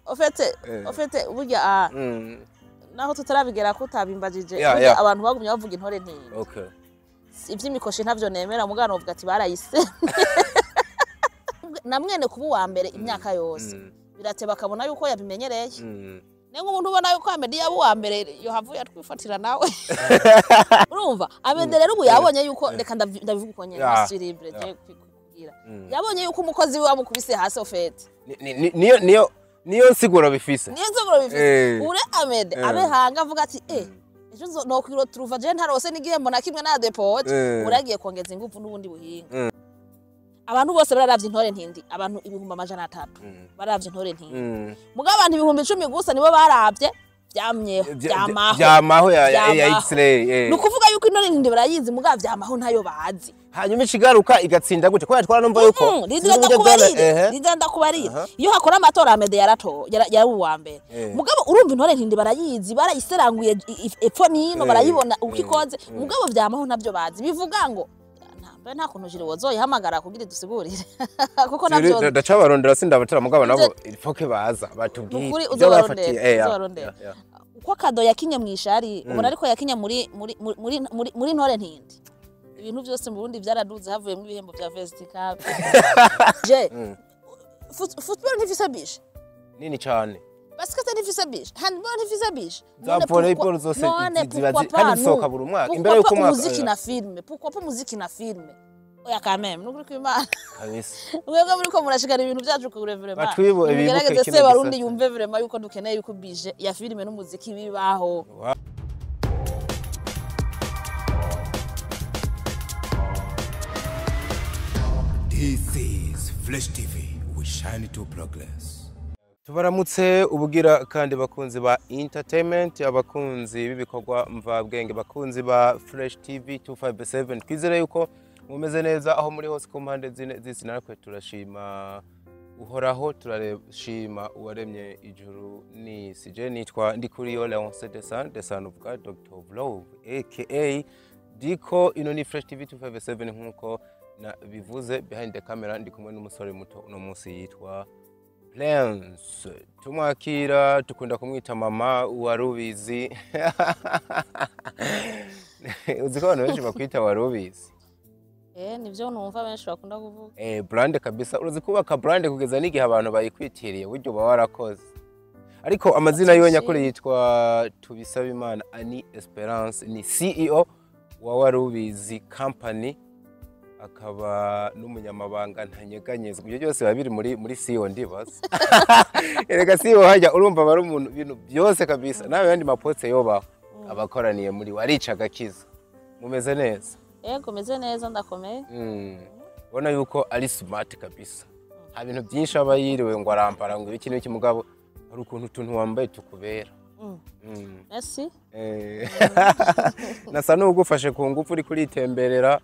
Au fait burya naho tutarabigera ko utabimbajije, burya abantu bagumye bavuga Intore Ntindi. Ivy'imikoshi ntavyo nemera, mugano uvuga ati barayise. Na mwene kuba uwa mbere imyaka yose. Birateba akabona yuko yabimenyereye. Nengo umuntu ubona yuko Amede yaba uwa mbere yohavuye atwifatira nawe. Urumva Amede rero ubu yabonye yuko, reka ndabivuga uko nyene, suis libre je kubwira. Yabonye yuko umukozi we wamukubise hasi au fait. Niyo nsiguro bifise. Niyo nsiguro bifise. Ure Amede abe hanga avuga ati ejo no kwiro truva je ntarose n'igihembo na kimwe na depot, uragiye kongeza ingufu n'ubundi buhinga. Abantu bose bararavye Intore Ntindi, abantu 300,000 bararavye Intore Ntindi. Mugabo abantu 10,000 gusa nibo baravye Vyamyeho, Vyamaho. Vyamaho ya X-ray. Nukuvuga yuko Intore Ntindi barayizi, mugabo Vyamaho ntayo bazi. Hanyuma ikigaruka igatsinda gute? Kubera twara numva yuko Rindira ndakubarira. Iyo hakora amatora Amede yarato yari uwa mbere. Mugabo urumva Intore Ntindi barayizi, barayiseranguye epfo nino, barayibona uko ikoze. Mugabo Vyamaho ntavyo bazi. Bivuga ngo nta kuntu jire wozoyihamagara kugira dusigurire. Kuko navyo ndacabarondera sindabatera, mugabo nabo ifoke baza batubwire. Nukuri uzobarondera. Uko Kado yakinye mwishari, ubona ariko yakinye muri muri muri muri muri Intore Ntindi. Ibintu byose mu Burundi byaraduze havuyemo ibihembo bya Festival. Je football ntifise bishe. Nini cyane. Basket ntifise bishe, handball ntifise bishe. Za volleyball zose ziba kandi zisohoka buri mwaka. Imbere yuko umwaka muziki na filme, pourquoi pas muziki na filme? Oya quand même, nukuri kw'Imana. Kabisa. Mwebwe muriko murashikana ibintu byacu kure vraiment. Batwibo ibibuke se Barundi yumve vraiment yuko dukeneye yuko bije ya filme n'umuziki bibaho. This is Flash TV, we shine to progress. Tubaramutse ubugira kandi bakunzi ba entertainment, abakunzi b'ibikorwa mvabwenge, bakunzi ba Fresh TV 257. Twizere yuko mumeze neza aho muri hose ku mpande zine z'isi. Natwe turashima Uhoraho, turashima uwaremye ijuru n'isi. Je nitwa Ndikuriyo Leonce Desan, the son of God, Dr. of Love, aka Diko. Ino ni Fresh TV 257 nkuko na bivuze. Behind the camera ndi kumwe n'umusore muto uno munsi yitwa Prince. Tumwakira tukunda kumwita mama Warubizi. Uzi ko abantu benshi bakwita Warubizi? Nivyo numva benshi bakunda kuvuga. Brand kabisa. Uruzi kubaka brand kugeza n'igihe abantu bayikwitiriye, buryo uba warakoze. Ariko amazina yiwe nyakuri yitwa Tubisabimana Annie Esperance, ni CEO wa Warubizi Company, akaba n'umunyamabanga ntanyeganyezwa. Ibyo byose biba biri muri CEO ndibaza. Erega CEO hajya urumva bari umuntu ibintu byose kabisa. Nawe yandi maposte yoba abakoraniye muri warica agakiza. Mumeze neza? Yego meze neza, ndakomeye. Ubona yuko ari smart kabisa. Nta bintu byinshi aba yiriwe ngo arampara ngo ibiki n'iki, mugabo hari ukuntu utuntu wambaye tukubera. Merci. Nasa n'ugufashe ku ngufu uri kuritemberera,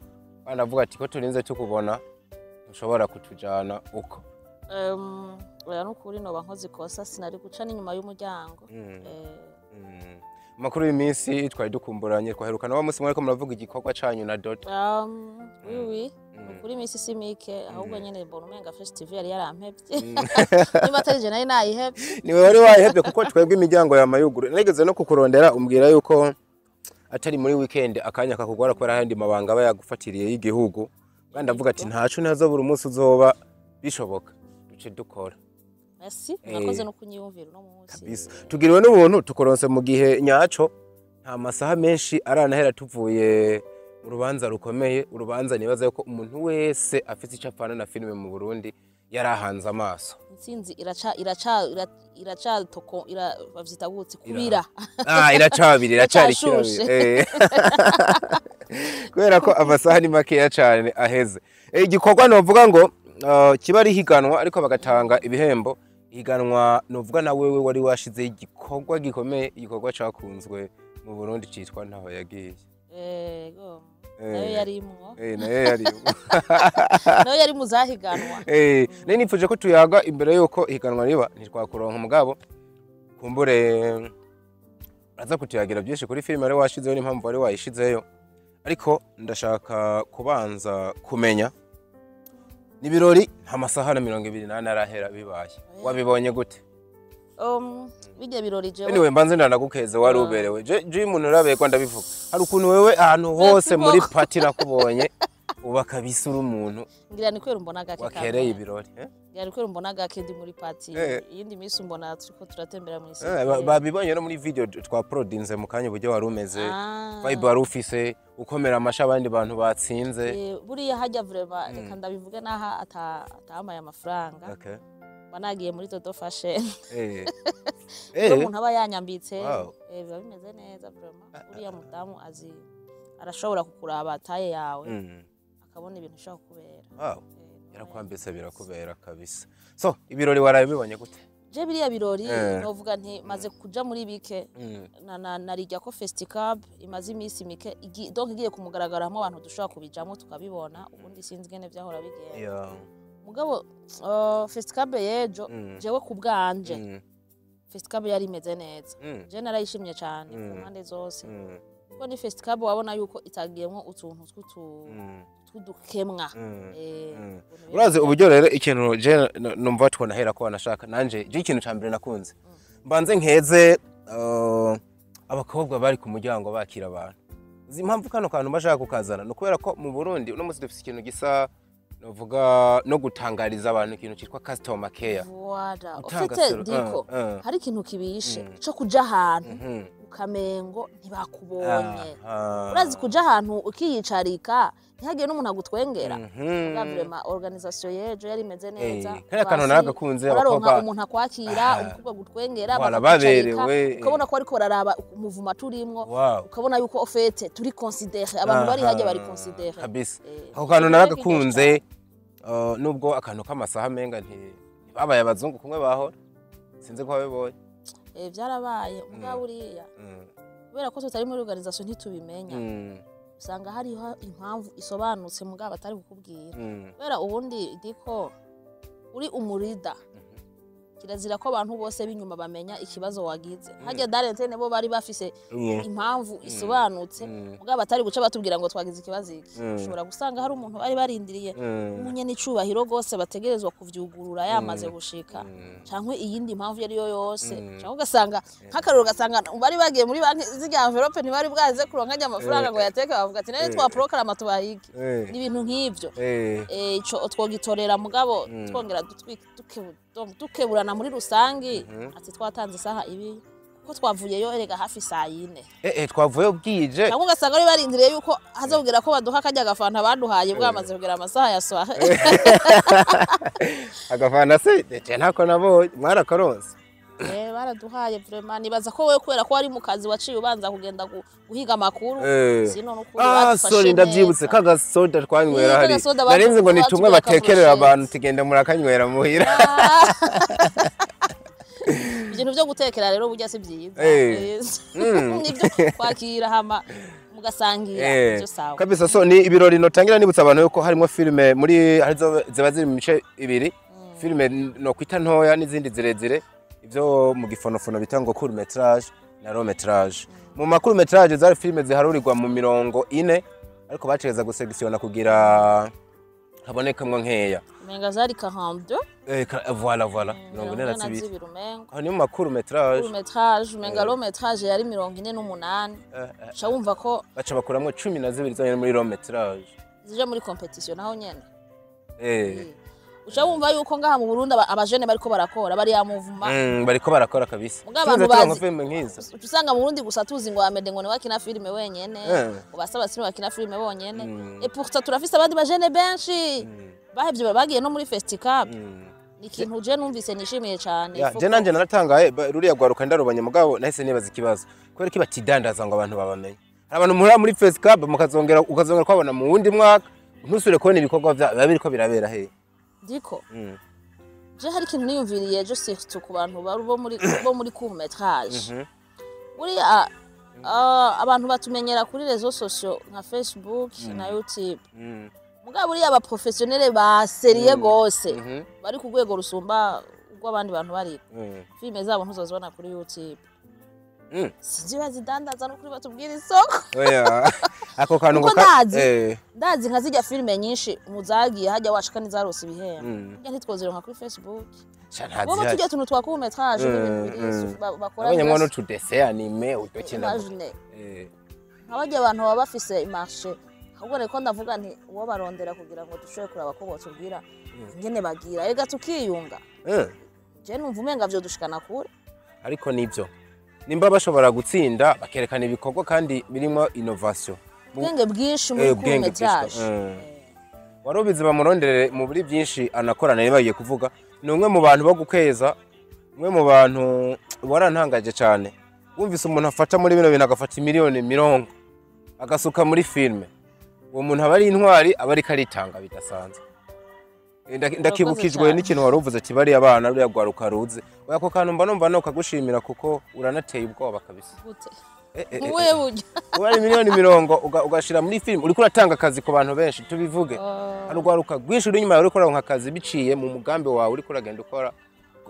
banavuga ati ko turinze tukubona ushobora kutujana uko. Oya nukuri noba nkoze ikosa, sinari guca n'inyuma y'umuryango. Amakuru y'iminsi twari dukumburanye, twaherukana wa munsi mwariko muravuga igikorwa canyu na Dodo. Oui. Nukuri iminsi si mike, ahubwo nyene mbona umenga Fresh TV yari yarampevye. Niba atari je nari nayihevye. Niwe wari wayihevye kuko twebwe imiryango ya mayuguru. Nageze no kukurondera umbwira yuko atari muri weekend akanya kakugora kubera handi mabanga aba yagufatiriye y'igihugu. Kandi avuga ati ntaco ntazobura umunsi uzoba bishoboka. Duce dukora. Merci, mwakoze no kunyiyumvira no munsi. Kabisa. Tugiriwe n'ubuntu tukoronse mu gihe nyaco, nta masaha menshi aranahera tuvuye mu rubanza rukomeye, urubanza nibaza yuko umuntu wese afite icyo apfana na filime mu Burundi yarahanze amaso. Intsinzi iraca iraca iraca toko ira bavyita gutse kubira. Iracabira, iracari kirabira. Kubera ko amasaha ni makeya cyane aheze. Igikorwa novuga ngo kiba ari higanwa ariko bagatanga ibihembo. Higanwa novuga na wewe wari washize igikorwa gikomeye, igikorwa cakunzwe mu Burundi citwa Ntaho Yagiye. Yego. Nayo yarimwo. Nayo yarimwo. Nayo yari muzahiganwa. Nari nipfuje ko tuyaga imbere yuko higanwa riba, ntitwakuronka mugabo. Kumbure aza kutuyagira byinshi kuri filime wari washizeyo n'impamvu wari wayishizeyo. Ariko ndashaka kubanza kumenya nibirori nta masaha na 24 arahera bibaye. Wabibonye gute? Bijya birori jewe. Anyway, mbanze ndanagukeze, wari uberewe. Je umuntu uraberwa, ndabivuga. Hari ukuntu wewe ahantu hose muri beaucoup. party nakubonye uba kabisa uri umuntu Ngira ni kubera umbona gake. wakereye ibirori, eh? Ngira ni kubera umbona gake ndi muri party. Iyindi minsi umbona turiko turatembera mu isi. Babibonye no muri video twaprodinze mu kanya, uburyo wari umeze, vibe wari ufise, ukomera amashi abandi bantu batsinze. Buriya hajya vraiment, reka ndabivuge naha atamaye amafaranga, mba nagiye muri Toto Fashion. Iyo umuntu aba yanyambitse, biba bimeze neza vraiment. Uriya mudamu azi, arashobora kukuraba taille yawe, akabona ibintu ushobora kubera. Yarakwambitse birakubera kabisa. So ibirori warabibonye gute? Je biriya birori, novuga nti maze kuja muri bike, na narijya ko Festicab imaze iminsi mike donc igiye kumugaragara, hamwe abantu dushobora kubijamo tukabibona. Ubundi sinzi ingene vyahora bigenda. Mugabo Festicab yejo, jewe ku bwanje, Festicab yari imeze neza. Je narayishimye cane ku mpande zose, kuko ni Festicab wabona yuko itagiyemwo utuntu tw'udukemwa. Ukuntu Urazi uburyo rero ikintu je numva twonahera ko wanashaka nanje, je ikintu ca mbere nakunze, mbanze nkeze abakobwa bari ku muryango bakira abantu. Uzi impamvu kano kantu bashaka kukazana? Ni ukubera ko mu Burundi uno munsi dufise ikintu gisa novuga no gutangariza abantu, ikintu cyitwa customer care. Voilà. Gutanga Ufite diko, hari ikintu kibishe co kuja ahantu ukamengo ntibakubonye. Urazi kuja ahantu ukiyicarika, ntihagire n'umuntu agutwengera. Muga vraiment organisation y'ejo yari imeze neza. Kariya kantu naragakunze, uraronka abakobwa umuntu akwakira, umukobwa agutwengera, Voilà, bakakucarika, baberewe, ukabona ko ariko bararaba umuvuma turimwo, ukabona yuko au fait turi considéré, abantu bari hajya bari considéré. Kabisa. Ako kantu naragakunze, nubwo akantu k'amasaha amenga ntibabaye abazungu kumwe bahora, sinzi ko wabibonye. Vyarabaye mugabo buriya kubera ko tutari muri organisation ntitubimenya. Usanga hariho impamvu isobanutse mugabo batari kukubwira, kubera ubundi diko uri umurida, kirazira ko abantu bose b'inyuma bamenya ikibazo wagize. Hajya darentene bo bari bafise impamvu isobanutse, mugabo batari guca batubwira ngo twagize ikibazo iki. Ushobora gusanga hari umuntu bari barindiriye umunye n'icubahiro rwose, bategerezwa kuvyugurura yamaze gushika, canke iyindi mpamvu iyo ariyo yose, canke ugasanga nk'akarorero, ugasanga bari bagiye muri banki, zirya enveloppe ntibari bwaze kuronka ajya amafaranga ngo yateke, bavuga ati none twaprokarama tubayige, n'ibintu nk'ivyo. Ico twogitorera, mugabo twongera dukeburana muri rusangi ati twatanze isaha ibi kuko twavuyeyo erega hafi saa yine. Twavuye bwije. Cyangwa ugasanga bari barindiriye yuko hazobwira ko baduha karya gafanta baduhaye bwamaze kugera amasaha ya soirée. Agafana se je ntako nabonye, mwarakaronse? Baraduhaye vraiment. Nibaza ko wewe kubera ko wari mu kazi waciye ubanza kugenda guhiga amakuru, sino nukuri badufashe Sorry, ndabyibutse. neza. Kagasoda twanywera hari Kagasoda narinzi ngo nitumwe batubwira batekerera ka abantu tugenda murakanywera muhira. Ibintu byo gutekera rero burya si byiza. Nibyo kwakira hama mugasangira, ibyo sawa. Kabisa. So ni ibirori notangira nibutsa abantu yuko harimo filime muri harizo ziba ziri mu mice ibiri, filime no kwita ntoya n'izindi zirezire, ibyo mu gifonofono bita ngo court métrage na long métrage. Mu ma court métrage zari filime ziharurirwa mu 40, ariko bacereza guselectiona kugira habonekamwo nkeya. Umenga zari 42. Voilà, 42. 42 umenga. Aho ni mu ma court métrage. Court métrage, umenga long métrage yari 48. Uca wumva ko Baca bakuramwo 12 zonyene muri long métrage. Zije muri compétition naho nyene. Uca wumva yuko ngaha mu Burundi abajene bariko barakora bari ya mouvement. Bariko barakora kabisa. Mugabo abantu Tuzi turonka bazi filime nk'izo. Uca usanga mu Burundi gusa tuzi ngo Amede ngo ni wakina filime wenyene, ngo basaba sino bakina filime bonyene. Et pourtant turafise abandi bajene benshi bahevye bagiye no muri Festicab. Ni ikintu je numvise nishimiye cane. Ya, Faut je nanje naratangaye, ruriya rwaruka ndarubanye, mugabo nahise nibaza ikibazo kubera ko batidandaza ngo abantu babamenye. Hari abantu muhura muri Festicab mukazongera ukazongera kwabona mu wundi mwaka, ntusubire kubona ibikorwa biba biriko birabera he. Diko. Je hari ikintu niyumviriye ejo, surtout ku bantu bari bo muri court métrage. Buriya abantu batumenyera kuri réseaux sociaux nka Facebook na YouTube. Mugabo buriya aba professionnel ba sérieux gose bari ku rwego rusumba urw'abandi bantu bariko. Filime zabo ntuzozibona kuri YouTube. Sinzi bazidandaza n'ukuri, batubwira isoko. Oya, ako kantu ngo Kuko ndazi nka zirya filime nyinshi muzagiye hajya washika n'izarose ibihembo, burya ntitwozironka kuri Facebook. Sha, Wowe ntazihari. Tujya tuntu twa court métrage n'ibintu biri bakora. Nabonye n'utudessins animés udukina. Imagine nka barya abantu baba bafise imarché, ahubwo reko ndavuga nti uwo barondera kugira ngo dushobore kuraba ko botubwira ingene bagira, ega tukiyunga. Je numva umenga vyodushikana kure. Ariko nibyo, nimba bashobora gutsinda bakerekana ibikorwa kandi birimo innovation. Ubwenge bwinshi muri court Ubwenge bwinshi, métrage. Warubizi bamuronderere mu buri byinshi anakorana. Nibagiye kuvuga, ni umwe mu bantu bo gukeza, umwe mu bantu warantangaje cyane. Wumvise umuntu afata muri bino bintu agafata miliyoni 30 agasuka muri filime, uwo muntu aba ari intwari, aba ariko aritanga bidasanzwe. Ndakibukijwe Cyane. n'ikintu wari uvuze ati bariya bana, ruriya rwaruka ruze. Oya, ako kantu mba numva no kagushimira kuko uranateye ubwoba kabisa. Gute? Eh. Ubuhe buryo? Uba ari miliyoni 30 ugashira muri filime, uriko uratanga akazi ku bantu benshi. Tubivuge, hari urwaruka rwinshi uri inyuma yawe uriko uraronka akazi biciye mu mugambi wawe uriko uragenda ukora,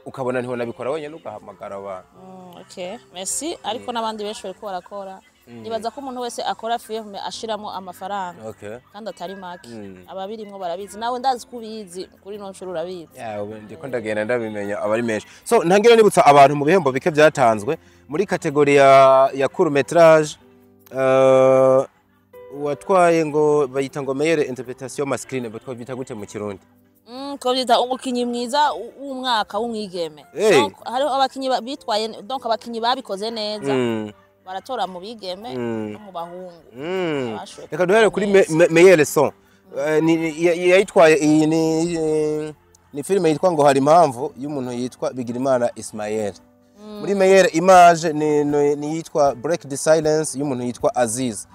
ukabona ntiwanabikora wenyine, ugahamagara abantu. Okay, merci, ariko n'abandi benshi bariko barakora. Nibaza ko umuntu wese akora filme ashiramo amafaranga kandi atari make. Ababirimwo barabizi, nawe ndazi ko ubizi, kuri ino nshuro urabizi. Yeah, ubu ndiko ndagenda ndabimenya, aba ari menshi. So ntangira nibutsa abantu mu bihembo bike byatanzwe muri catégorie ya court métrage, watwaye ngo bayita ngo meilleure interprétation masculine, batwa gute mu Kirundi? Twabyita umukinyi mwiza w'umwaka w'umwigeme. Hey. Donc hariho abakinyi bitwaye, donc abakinyi babikoze neza baratora mu bigeme no mu bahungu. Abashoboye Reka duhere kuri neza. Meilleure son. Yayitwaye iyi ni filime yitwa ngo Hari Impamvu y'umuntu yitwa Bigirimana Ismael. Muri meilleure image ni yitwa Break the Silence y'umuntu yitwa Aziz.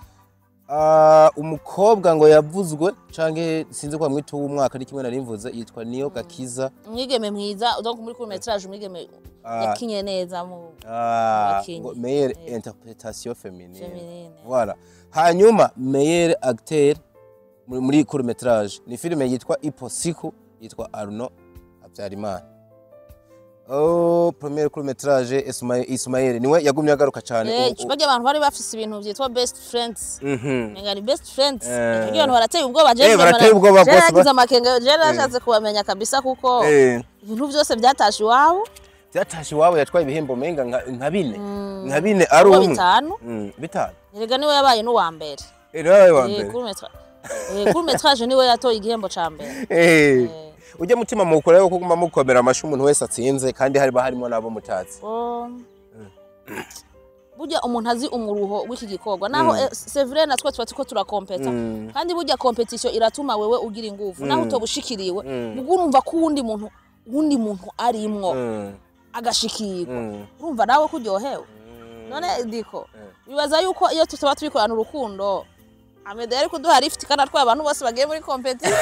Umukobwa ngo yavuzwe canke sinzi ko bamwita uw'umwaka, ni kimwe nari mvuze, yitwa Niyo Gakiza. Umwigeme mwiza, donc muri court métrage umwigeme yakinye neza mu bakinyi. Ngo meilleure interprétation féminine. Féminine. Voilà. Hanyuma meilleur acteur muri court métrage ni filime yitwa Ipo Siku, yitwa Arno Habyarimana. Oh, premier court métrage Ismael niwe yagumye agaruka cyane. Barya abantu bari bafise ibintu vyitwa best friends. Menga ni best friends. Barya abantu barateye ubwoba, je Barateye ubwoba je bose. Nagize amakenga, je narashatse kubamenya kabisa kuko ibintu byose byatashe iwabo. Byatashe iwabo, yatwaye ibihembo menga nka bine. Nka bine ari Uko umwe. bitanu. Bitanu. Erega niwe yabaye n'uwa mbere. Niwe yabaye uwa mbere. Court métrage niwe yatoye igihembo ca mbere. Ujya mutima mukora yo kuguma mukomera amashi umuntu wese atsinze, kandi hari harimo nabo mutazi. Oh. Burya umuntu azi umuruho w'iki gikorwa, naho c'est vrai natwe tuba turiko turakompeta, kandi burya compétition iratuma wewe ugira ingufu naho utobushikiriwe, ubwo urumva ko uwundi muntu arimwo agashikirwa, urumva nawe ko uryohewe. None ndiko bibaza yuko iyo tutaba tubikorana urukundo, Amede yari kuduha lift kandi atwaye abantu bose bagiye muri compétition,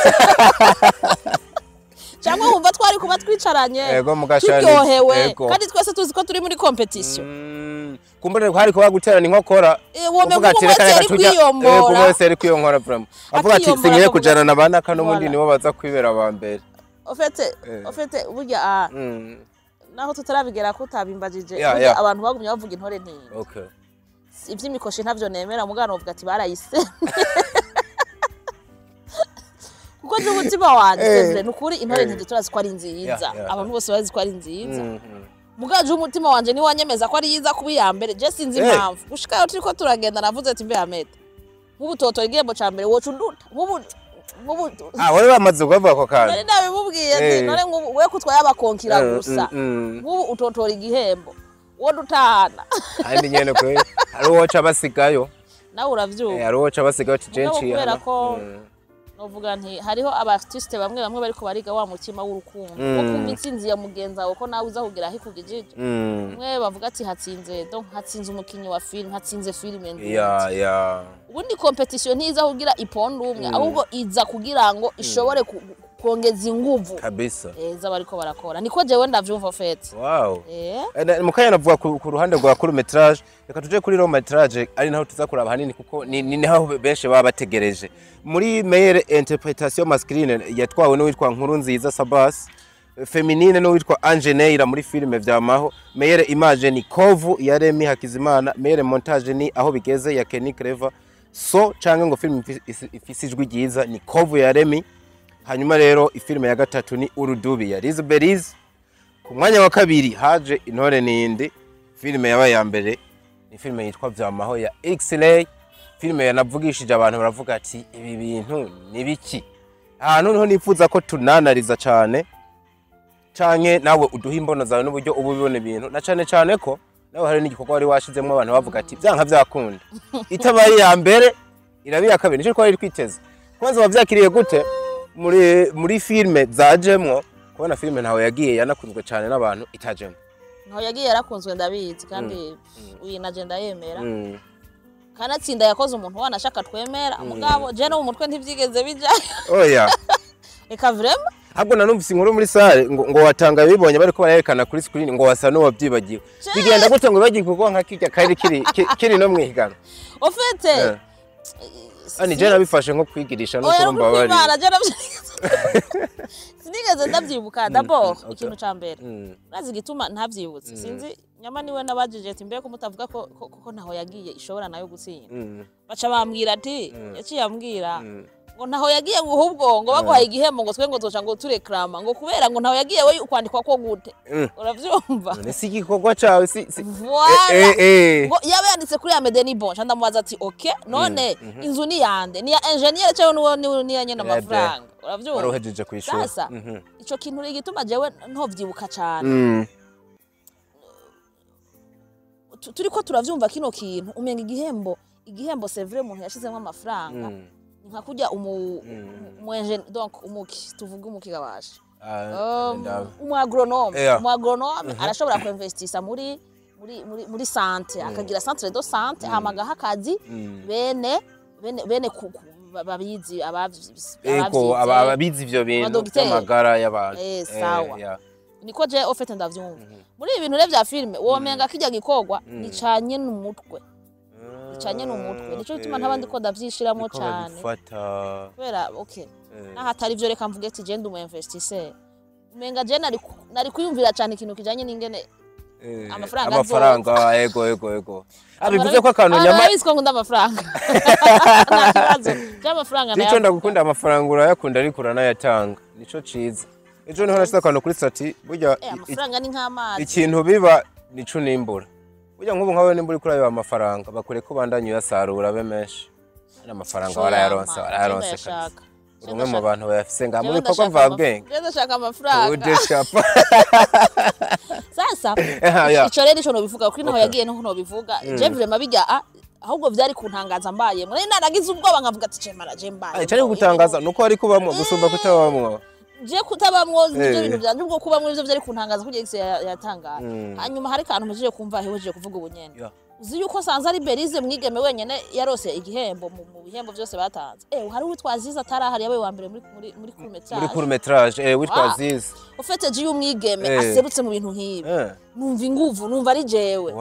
cyangwa wumva twari kuba twicaranye Ego, mugashana. turyohewe Ego. kandi twese tuzi ko turi muri compétition? Kumbure hari kuba guterana inkokora. Womenya Uvuga ati umwe reka wese reka yari tujya. kwiyombora. Ego, umwe wese yari kwiyonkora vraiment, avuga ati Akiyombora singiye akavuga kujana na banaka n'ubundi Voilà. nibo baza kwibera aba mbere. Au fait, au fait burya naho tutarabigera ko utabimbajije, burya abantu bagumye bavuga Intore Ntindi. Ivy'imikoshi ntavyo nemera, mugano uvuga ati barayise kuko je umutima wanje, c'est vrai, nukuri Intore Ntindi turazi ko ari nziza, abantu bose bazi ko ari nziza. Mugaje umutima wanje niwanyemeza ko ari yiza kuba iya mbere, je sinzi impamvu. Gushikayo turiko turagenda navuze ati: "Mbe Ahmed, nk'ubu totora igihembo ca mbere woca unduta?" Nk'ubu Ah, wari bamaze kubavuga ako kantu. Nari nabimubwiye nti: "None nk'ubu we kutwaye abakonkira gusa, nk'ubu utotora igihembo wo dutahana?" Kandi nyene kwe hari uwoca basigayo. Nawe uravyumva. Hari uwoca basigayo ati je Mugabo nciye kubera hano. ko novuga nti hariho aba artiste bamwe bamwe bariko bariga wa mutima w'urukundo wo kumva intsinzi ya mugenzi wawe, ko nawe uza kugira aho ikugijije. Umwe bavuga ati hatsinze, donc hatsinze umukinyi wa film, hatsinze filime nziza. Ubundi compétition ntiza kugira iponde umwe, ahubwo iza kugira ngo ishobore kongeza inguvu z'abariko barakora. Niko jewe ndavyumva en fait. Mu kanya navuga ku ruhande rwa court métrage, reka tuje kuri long métrage, ari naho tuza kuraba hanini kuko ni naho benshi baba bategereje. Muri meilleure interprétation masculine yatwawe n'uwitwa Nkuru Nziza Sabas. Féminine n'uwitwa Ange Neira muri filime Vyamaho. Meilleure image ni Kovu ya Remy Hakizimana. Meilleur montage ni Aho Bigeze ya Kenny Clever. So canke ngo filime ifise ijwi ryiza ni Kovu ya Remy. Hanyuma rero ifilime ya gatatu ni Urudubi ya Liz Beriz. Ku mwanya wa kabiri haje Intore Nindi. Filime yabaye ya mbere ni filime yitwa Vyamaho ya X-Ray, filime yanavugishije abantu, baravuga ati ibi bintu ni biki? Ahantu niho nifuza ko tunanariza cane, canke nawe uduha imbono zawe n'uburyo uba ubibona ibintu, na cane cane ko nawe hari n'igikorwa wari washizemwo, abantu bavuga ati vyanka vyakunda itabaye iya mbere iraba iya kabiri, nico twari twiteze. Kwanza wavyakiriye gute muri filime zajemwo, kubona filime Ntawe Yagiye yanakunzwe cane n'abantu itajemwo? Ntaho Yagiye yarakunzwe, ndabizi, kandi uyu naje ndayemera. Kanatsinda yakoze umuntu wanashaka twemera, mugabo je no mu mutwe ntivyigeze bija. Oya. Eka, vraiment. Ahubwo nanumvise inkuru muri salle ngo watanga bibonye bariko barerekana kuri screen, ngo wasa n'uwavyibagiwe. Bigenda gute ngo wibagirwe kuko nka kirya kari kiri no mwihiganwa? Au fait, Ani je nabifashe nko kwigirisha no oya, kurumva bari. Kwimana, je sinigeze ndavyibuka d'abord. Ikintu ca mbere, urazi igituma ntavyibutse? Sinzi nyama niwe nabajije ati mbega ko mutavuga ko Ntaho Yagiye ishobora nayo gutsinda? Baca bambwira ati, yaciye ambwira ngo Ntaho Yagiye, ngo ahubwo ngo baguhaye igihembo, ngo twe ngo tuzoca ngo turekrama, ngo kubera ngo Ntaho Yagiye we ukwandikwa ko gute? Uravyumva? None si igikorwa cawe si Voilà. Eh. Ngo yaba yanditse kuri Amede ni bon. Ndamubaza ati ok, none inzu ni yande? Ni ya ingénieur cyangwa ni ya nyene amafaranga? Uravyumva? Wari uhejeje kwishura. Sasa ico kintu rero igituma jewe ntovyibuka cane, turiko turavyumva kino kintu, umenga igihembo c'est vrai, umuntu yashizemwo amafaranga. Ni nka kurya umu donc umuki, tuvuge umuki gabasha, Ah, umu agronome. Umu agronome arashobora kuinvestisa muri santé, akagira centre de santé, hama agaha akazi bene babizi Ego, abavyize. Ababizi ivyo bintu Abadogiteri. by'amagara y'abantu. Sawa. Niko je au fait ndavyumva muri ibi bintu rero vya filime, womenga kijya gikorwa nicanye n'umutwe, nicanye n'umutwe, nico gituma ntaba ndiko ndavyishiramo Niko cane. Babifata. Kubera okay, naho atari vyo, reka mvuge ati je ndi umu investisseur, umenga je nari kwiyumvira cane ikintu kijanye n'ingene amafaranga. Amafaranga, ego. Ah, bivuze ko akantu Abantu nyama barabizi ko nkunda amafaranga, nta kibazo by'amafaranga. Nico Nayavuga. ndagukunda, amafaranga urayakunda ariko uranayatanga, nico ciza. Ejo niho nashize akantu kuri statut burya. Amafaranga ni nk'amazi. Ikintu biba nico nimbura burya, nk'ubu nkawe nimba uriko urabiba amafaranga, bakure ko bandanye uyasarura abe menshi. Ari amafaranga warayaronse, warayaronse kabisa. Ndayashaka. Uri umwe mu bantu bayafise ngaha mu Jewe bikorwa ndashaka mvabwenge. Jewe ndashaka amafaranga. Udeshapa. Sasa Yeah. ico rero ico nobivuga kuri Naho Yagiye, niho nobivuga. Je vraiment bijya ahubwo vyari kuntangaza mbaye nari naragize ubwoba, nkavuga ati je mara je mbaye. Icari gutangaza nuko wari kubamwo gusumba kutabamwo. Je kutabamwo nivyo bintu vyanje, ubwo kubamwo ivyo vyari kuntangaza kugira ngo yatangaye. Hanyuma hari kantu mpejeje kumva hewejeje kuvuga ubu nyene. Uzi yuko nsanze ari Berize mwigeme wenyene yarose igihembo mu bihembo byose batanze? Hari uwitwa Aziza atarahari, yabaye wa mbere muri court métrage. Muri court métrage, witwa Aziz. Ufite je umwigeme aserutse mu bintu nk'ibi, numva inguvu, numva ari jewe.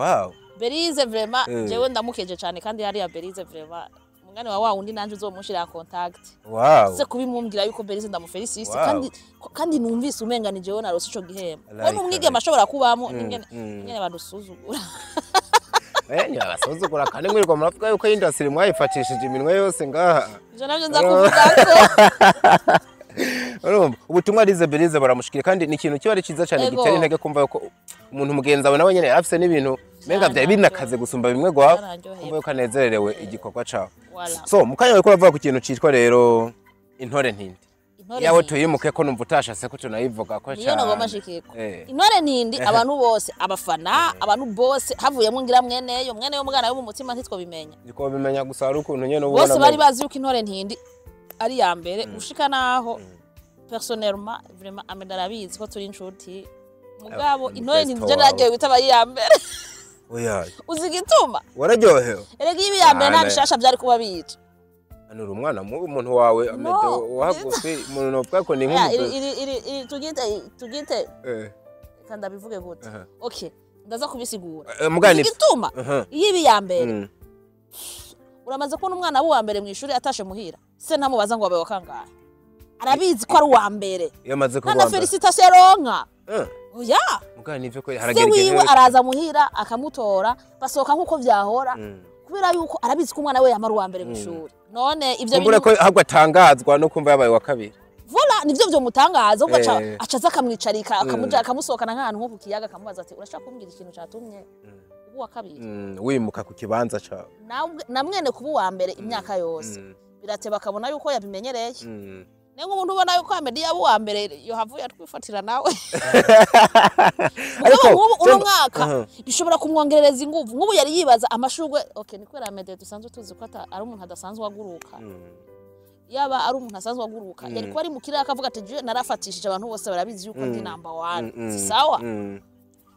Berize vraiment, jewe ndamukeje cyane, kandi hariya Berize vraiment umugani wa wundi nanje uzomushira en contact. Se kubimumbwira yuko Berize ndamufelicise. Kandi numvise umenga ni jewe narose ico gihembo. I like Ko n'umwigeme it. ashobora kubamo, ingene badusuzugura. Ntibabasuzugura kandi mwirirwa muravuga yuko industry mwayifatishije iminwe yose ngaha. Ivyo navyo nza kuvuga ko Urumva ubutumwa Lize Berize baramushikira, kandi ni ikintu kiba ari ciza cyane, gitera intege kumva yuko umuntu mugenzi wawe nawe nyene yari afise n'ibintu menga vyari binakaze gusumba bimwe gwawe, Byaranryoheye. kumva yuko anezererewe igikorwa cawe. Voilà. So mukanya wariko uravuga ku kintu citwa rero Intore Ntindi. Intore Yawe Ntindi. tuyimuke ko numva utashase ko tunayivuga ko Niyo nagomba nshikiko. Intore Ntindi, abantu bose, abafana, abantu bose, havuyemo ngira mweneyo mweneyo mwana yo mu mutima ntitwobimenya. Niko bimenya gusa hari ukuntu nyene ubona Bose bari menga. bazi yuko Intore Ntindi ari ya mbere, gushika naho personnellement vraiment Ameda arabizi ko turi inshuti, mugabo Intore Best Ntindi je wawe. nararyohewe itaba ari iya mbere. Oya. Uzi igituma? Wararyohewe. Erega iyo iya mbere nta Cyane. bishasha vyari kuba bica. Hano uri umwana mubi, umuntu wawe Amedo wahagufi, umuntu novuga ko ni Ya, nk'umu iri tugite reka ndabivuge gute? Okay, ndaza kubisigura. Mugani Uzi igituma iyo iba iya mbere? Uramaze kubona umwana w'uwa mbere mu ishuri atashe muhira, se ntamubaza ngo wabaye wa kangahe? Arabizi ko ari uwa mbere. Iyo amaze kuba nta na uwa mbere. félicitation aronka. Oya. Mugabo nivyo ko Se haragera igihe wiwe araza muhira akamutora, basohoka nk'uko vyahora, kubera yuko arabizi ko umwana we yamara uwa mbere mw'ishuri. None ivyo Kumbure bintu ko ahubwo atangazwa no kumva yabaye wa kabiri. Voilà, nivyo vyomutangaza. Ubwo aca aca aza akamwicarika, akamuja, akamusohokana nk'ahantu nko ku kiyaga, akamubaza ati: "Urashaka kumbwira ikintu catumye uba uwa kabiri?" Wimuka ku kibanza cawe. Na mwene kuba uwa mbere imyaka yose, birateba akabona yuko yabimenyereye. Niyo nk'umuntu ubona yuko Amedi yaba uwa mbere, yohavuye atwifatira nawe. Ariko Mugabo nk'ubu uno mwaka bishobora kumwongerereza inguvu. Nk'ubu yari yibaza amashurwe. Okay, ni kubera Amede dusanzwe tuzi ko ari umuntu adasanzwe aguruka. Yaba ari umuntu asanzwe aguruka, yari kuba ari mu kirere akavuga ati: "Je narafatishije, abantu bose barabizi yuko ndi number one." Si sawa?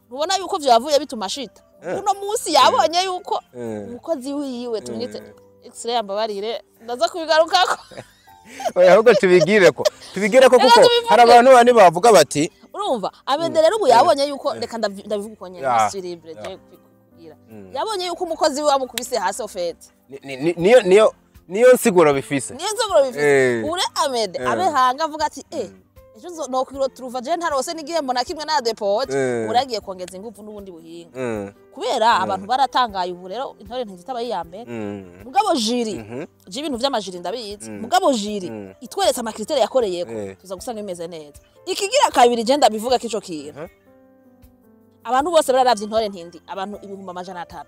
Ntubona yuko vyavuye bituma ashita uno munsi yabonye yuko umukozi wiwe, tumwite X-ray, ambabarire, ndaza kubigarukako. Oya, ahubwo tubigire ko Reka kuko tubivuge. hari abantu bane bavuga bati Urumva, Amede rero ubu yabonye yuko, reka ndabivuga uko nyene, suis libre je kubwira, yabonye yuko umukozi wiwe amukubise hasi au fait. Niyo nsiguro bifise. Niyo nzogoro bifise. Ure Amede abe hanga avuga ati: "Eh, ejo nokwiroturuva je ntarose n'igihembo na kimwe na dépoté." Uragiye kongeza ingufu n'ubundi buhinga, kubera abantu baratangaye. Ubu rero intore ntizitaba iya mbere. Mugabo jury, je ibintu vy'ama jury ndabizi, mugabo jury itweretse ama critères yakoreyeko, tuza gusanga bimeze neza. Ikigira kabiri, je ndabivuga kico kintu, abantu bose bararavye Intore Ntindi. Abantu 300,000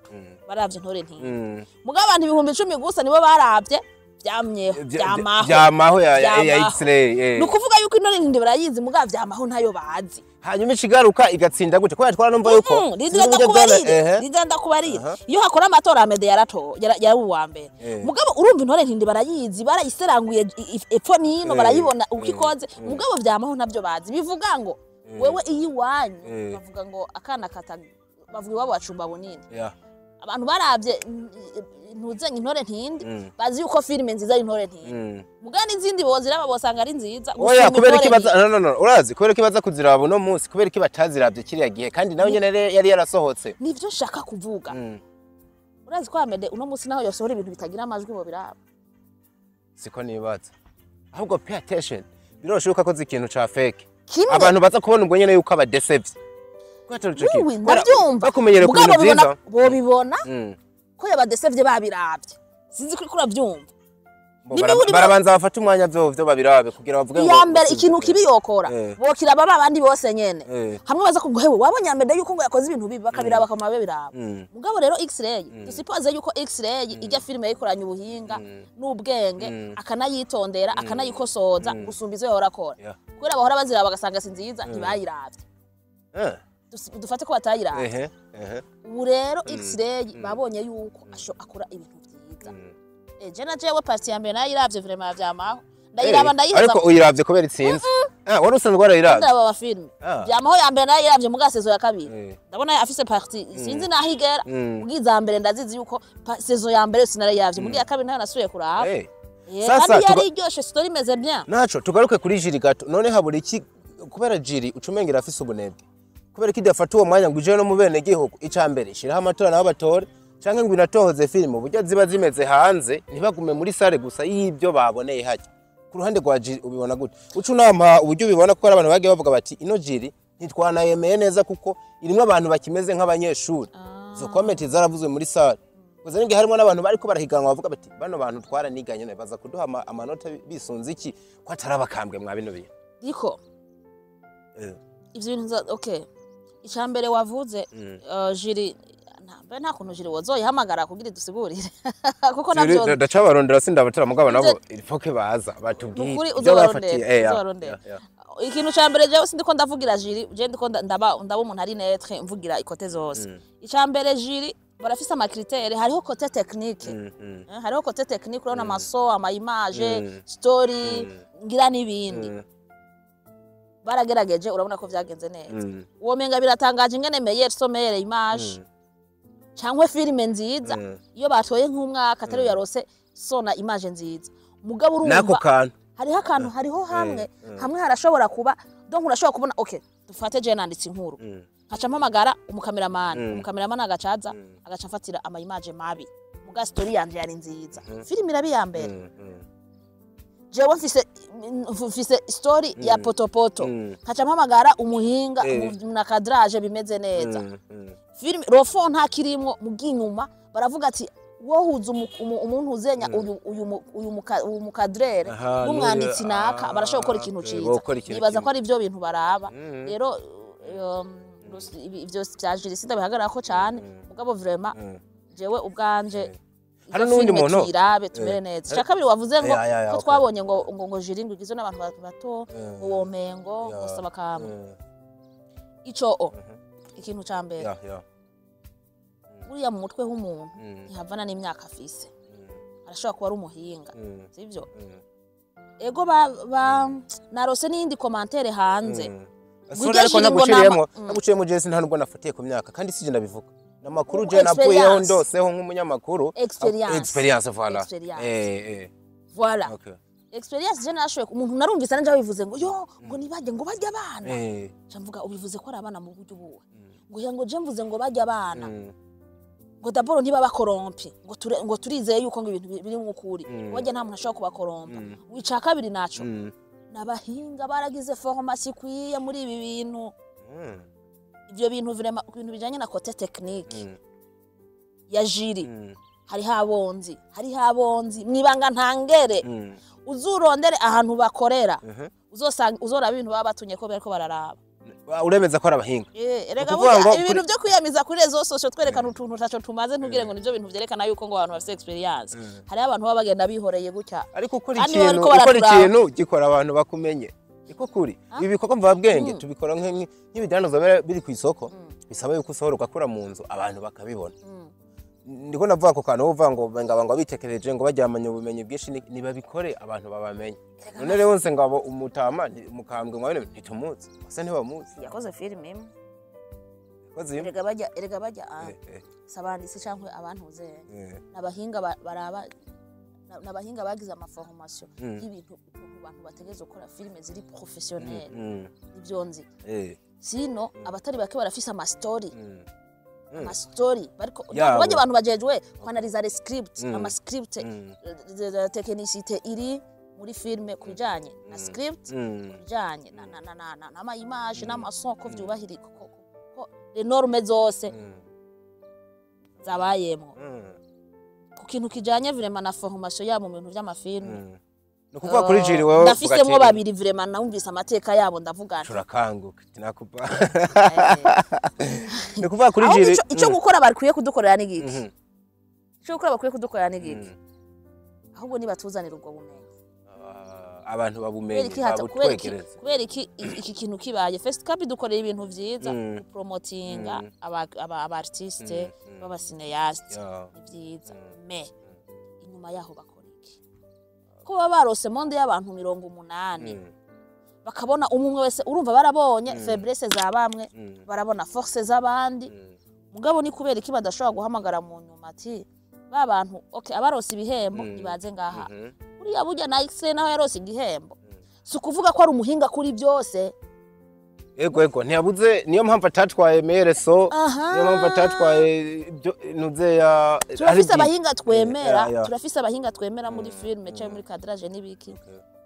bararavye Intore Ntindi, mugabo abantu 10,000 gusa nibo baravye Vyamyeho. Vyamaho. Vyamaho ya Vyamaho. X-ray. Ni ukuvuga yuko Intore Ntindi barayizi, mugabo Vyamaho ntayo bazi. Hanyuma ikigaruka igatsinda gute? Kubera twaranumva yuko Rindira sinzi uburyo ndakubarire. Ehe. Rindira ndakubarire. Iyo hakora amatora, Amede yarato yari uwa mbere. Mugabo urumva, Intore Ntindi barayizi, barayiseranguye epfo nino, barayibona uko ikoze, mugabo Vyamaho ntabyo bazi. Bivuga ngo wewe iyo iwanyu bavuga ngo akana kata, bavuga iwabo bacumba bunini. Abantu baravye ntuzenye Intore Ntindi, bazi yuko filime nziza ari Intore Ntindi. Mugabo n'izindi boziraba bosanga ari nziza Oya, gusumba kubera Intore iki baza Ntindi. No, no, no, urazi kubera iki baza kuziraba uno munsi? Kubera iki bataziravye kiriya gihe kandi nawe nyene yari yarasohotse? Nivyo nshaka kuvuga. Urazi ko Amede uno munsi naho yosohora ibintu bitagira amajwi bo biraba? Siko nibaza. Ahubwo pay attention, biroshe yuko akoze ikintu ca fake, Kimwe abantu baza kubona ubwo nyene yuko abadesevye. Kubera atari ico kintu. Wiwi, ndabyumva. Bakumenyere ku Mugabo bintu vyiza. Bobibona ko yabadesevye babiravye. Sinzi ko uriko uravyumva. Bo barabanza bafate umwanya vyo babirabe kugira bavuge ngo Iya mbere, ikintu kibi yokora, bokiraba ba bandi bose nyene hamwe baza kuguhewe wabonye Amede yuko ngo yakoze ibintu bibi, bakabiraba, bakama babiraba. Mugabo rero X-ray, dusipoze yuko X-ray ijya filime yayikoranye ubuhinga n'ubwenge, akanayitondera, akanayikosoza gusumba izo yahora akora, kubera bahora baziraba bagasanga si nziza, ntibayiravye. Dufate ko batayiravye. Ehe ehe Ubu rero X-ray babonye yuko akora ibintu vyiza. Je na jewe partie ya mbere nayiravye, vraiment Vyamaho ndayiraba, ndayiheza. Ariko uyiravye kubera itsinze? Ah, wari usanzwe warayiravye? Ndaba aba filime. Vyamaho ya mbere nayiravye, muga saison ya kabiri ndabona afise partie, sinzi naho igera. Muga iza mbere ndazizi yuko saison ya mbere sinarayiravye, muga iya kabiri nayo nasubiye kuraba. Sasa Kandi yari iryoshe, story imeze bien. Naco tugaruke kuri jury gato. None habura iki? Kubera jury ucumengera afise ubunebwe, kubera ko idafata uwo mwanya ngo uje no mu bene gihugu, ica mbere shiraho amatora nabo batore, canke ngo inatohoze filime uburyo ziba zimeze hanze, ntibagume muri salle gusa y'ibyo baboneye hajya. Ku ruhande rwa jury ubibona gute? Uca unampa uburyo ubibona, kuko hari abantu bagiye bavuga bati: "Ino jury ntitwanayemeye neza kuko irimwo abantu bakimeze nk'abanyeshuri." Izo comment zaravuzwe muri salle gusa n'igihe harimo n'abantu bariko barahiganwa bavuga bati: "Bano bantu twaraniganye, none baza kuduha amanota bisunze iki ko atari abakambwe mwa bino bintu?" Diko ivyo bintu okay, ica mbere wavuze, jury nta nta kuntu jury wozoyihamagara kugira idusigurire, kuko navyo Ndacabarondera, sindabatera, mugabo nabo il faut que baza batubwire Nukuri ivyo uzobarondera, bafatiye. uzobarondera. Ikintu ca mbere, jewe sindiko ndavugira jury, je ndiko ndaba umuntu ari neutre, mvugira i côté zose. Ica mbere, jury barafise ama critères. Hariho côté technique. Hariho côté technique, urabona ama son, ama image, story ngira n'ibindi. Baragerageje, urabona ko vyagenze neza. Womenga biratangaje ingene meilleur son, meilleure image cyangwa filime nziza, iyo batoye nk'umwaka atari yarose son na image nziza. Mugabo Nako urumva kantu hariho akantu, hariho hamwe hamwe harashobora kuba, donc urashobora kubona, okay, dufate je nanditse inkuru, nkaca mpamagara umukameramani, umukameramani agacaza agaca amfatira ama image mabi, muga story yanje yari nziza, filime irabi ya mbere. Jewe mfise story ya potopoto, nkaca mpamagara umuhinga na cadrage bimeze neza. Film rofo nta kirimwo, muginyuma baravuga ati wohuza umuntu uzenya uyu mu cadreur n'umwanditsi naka, barashobora gukora ikintu ciza. Gukora ikintu Nibaza ko kimwe. ari byo bintu baraba. Rero ivyo vya jury sindabihagararako cane, mugabo vraiment jewe ubwanje Hari iyo n'uwundi filime muntu? tuyirabe tumere neza. Icya kabiri wavuze ngo Ya, ko twabonye ngo jury ngo igizwe n'abantu bato, ngo womengo ngo saba kamwe. Ico o ikintu ca mbere, Ya, ya. buriya mu mutwe w'umuntu ntihavana n'imyaka afise, arashobora kuba ari umuhinga, sivyo? Ego, ba narose n'iyindi commentaire hanze. Sorry, Ngo ariko iryo ngo ntaguciriyemo. Nama Ntaguciyemo, Jesse, nta nubwo nafatiye ku myaka, kandi sije ndabivuga n'amakuru Ubu je navuyeho experience. ndoseho nk'umunyamakuru. Experience. Experience, voilà. Experience. Voilà. Experience, je nashoboye umuntu narumvise nanje bivuze ngo yo ngo nibajye ngo bajye abana. Nca mvuga, ubivuze ko ari abana mu buryo ubuhe? Ngo ya, ngo je mvuze ngo bajye abana, ngo d'abord ntiba bakorompe, ngo turizeye yuko ngo ibintu biri mu kuri, ngo nta muntu ashobora kubakorompa. Wica kabiri naco, n'abahinga baragize formation ikwiye muri ibi bintu. Ivyo bintu vraiment, ku bintu bijanye na côté technique ya jury, hariho abonzi mwibanga ntangere. Uzurondere ahantu bakorera, uzosanga uzoraba ibintu baba batunye ko bariko bararaba. Uremeza ko ari abahinga? Erega Ukuvuga burya ngo ibi bintu byo kwiyamiza kuri réseaux sociaux twerekana utuntu taco tumaze, ntugire ngo nivyo bintu vyerekana yuko ngo abantu bafise experience. Hariho abantu baba bagenda bihoreye gutya. Ariko ukora Kandi ikintu, bariko ukora baraturaba. ikintu gikora abantu bakumenye, niko kuri ibi bikorwa mvabwenge tubikora nk'ibidandazwa biba biri ku isoko, bisaba yuko usohora ugakura mu nzu abantu bakabibona. Ndiko navuga ako kantu uvuga ngo ngaba ngo abitekereje ngo baryamanye ubumenyi bwinshi, nibabikore abantu babamenye. None rero nse ngabo umutama umukambwe ngo ntitumuzi bose, ntibamuzi. Yakoze filime imwe. Yakoze imwe. Erega bajya sabanditsi canke abantuze n'abahinga baraba n'abahinga bagize ama formation y'ibintu ukuntu abantu bategerezwa gukora filime ziri professionnel. Nivyo nzi. Sino abatari bake barafise ama story, ama story bariko Yabo. bajya abantu bajejwe kwanaliza les script, ama script, technicité iri muri filme kubijanye na script, kubijanye na n'ama image n'ama son, ko vyubahiri ko les normes zose zabayemwo ku kintu kijanye vraiment na formation yabo mu bintu vy'ama film. Ni ukuvuga kuri jury wewe Ndafisemwo uvuga ati, babiri vraiment numvise amateka yabo, ndavuga nti turakanguka tinakupa. Ni ukuvuga kuri Ahubwo jury ico gukora bakwiye kudukorera ni giki? Ico gukora bakwiye kudukorera ni giki? Ahubwo nibatuzanira ubwo bumenyi. Ah, abantu Kubera babumenye iki babutwegereze. Kubera iki kintu kibaye, Festicab dukorera ibintu vyiza, gupromotinga aba artiste b'aba cinéaste, ni vyiza, mais inyuma yaho bakora iki? Ko baba barose monde y'abantu 80, bakabona umwe umwe wese, urumva barabonye faiblesse za bamwe, barabona force z'abandi. Mugabo ni kubera iki badashobora guhamagara mu nyuma ati ba bantu, okay, abarose ibihembo nibaze ngaha? Uriya burya na X naho yarose igihembo, si ukuvuga ko ari umuhinga kuri byose. Ego, ntiyabuze, niyo mpamvu atatwaye mereso, niyo mpamvu atatwaye ibyo ntuze ya Turafise abahinga twemera. Ya, ya. Turafise abahinga twemera muri filme cyangwa muri cadrage n'ibiki.